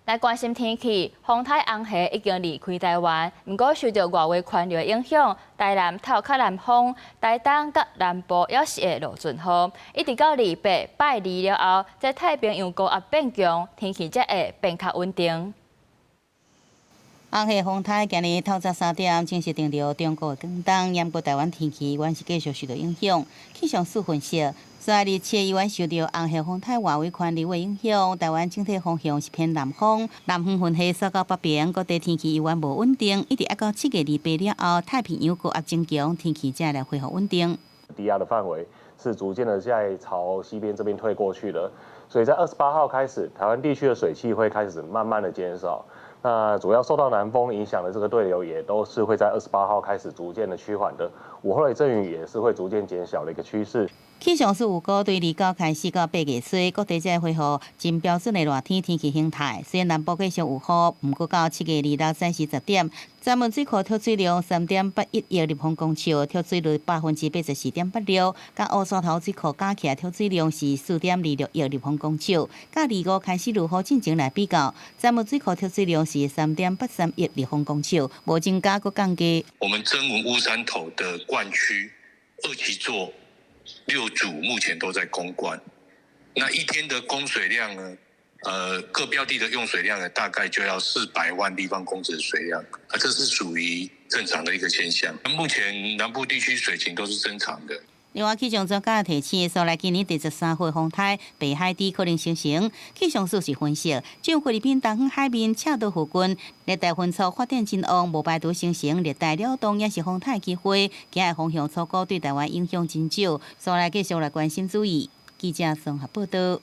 來關心天氣，風颱紅霞已經離開臺灣，毋過受著外圍環流影響，台南透較南風，台東佮南部猶是會落陣雨。一直到28拜二了後，這太平洋高壓變強，天氣才會變較穩定。紅霞風颱今日透早3點正式登陸中國廣東，毋過臺灣天氣猶是繼續受到影響。氣象署分析，雖然七猶原受著紅霞風颱外圍環流的影響，臺灣整體風向是偏南風，南方雲系掃到北邊，各地天氣猶原無穩定。一直愛到7月28了後，太平洋高壓增強，天氣才來恢復穩定。低壓的範圍是逐漸的在朝西邊這邊退過去的，所以在28號開始，臺灣地區的水汽會開始慢慢的減少。那主要受到南風影響的這個對流，也都是會在28號開始逐漸的趨緩的。午後的陣雨也是會逐漸減小的一個趨勢。氣象署預估，對29開始到8月初，各地才會恢復真標準的熱天天氣形態。雖然南部繼續有雨，毋過到7月26早時10點，曾文水庫蓄水量3.81億立方公尺，蓄水率84.86%。佮烏山頭水庫加起來蓄水量是4.26億立方公尺。佮25開始落雨進前來比較，曾文水庫蓄水量是3.83億立方公尺，無增加閣降低。我們曾文烏山頭的灌區二期座六組目前都在供灌，那一天的供水量呢？各標的的用水量呢，大概就要400萬立方公尺的水量，啊，這是屬於正常的一個現象。目前南部地區水情都是正常的。另外，氣象專家提醒，所來今年第13號風颱白海豬可能生成。氣象署是分析，將菲律賓東方海面赤道附近熱帶雲簇發展真旺，無排除生成熱帶擾動，也是風颱機會。今日風向初估對臺灣影響真少，所來繼續來關心注意。記者綜合報道。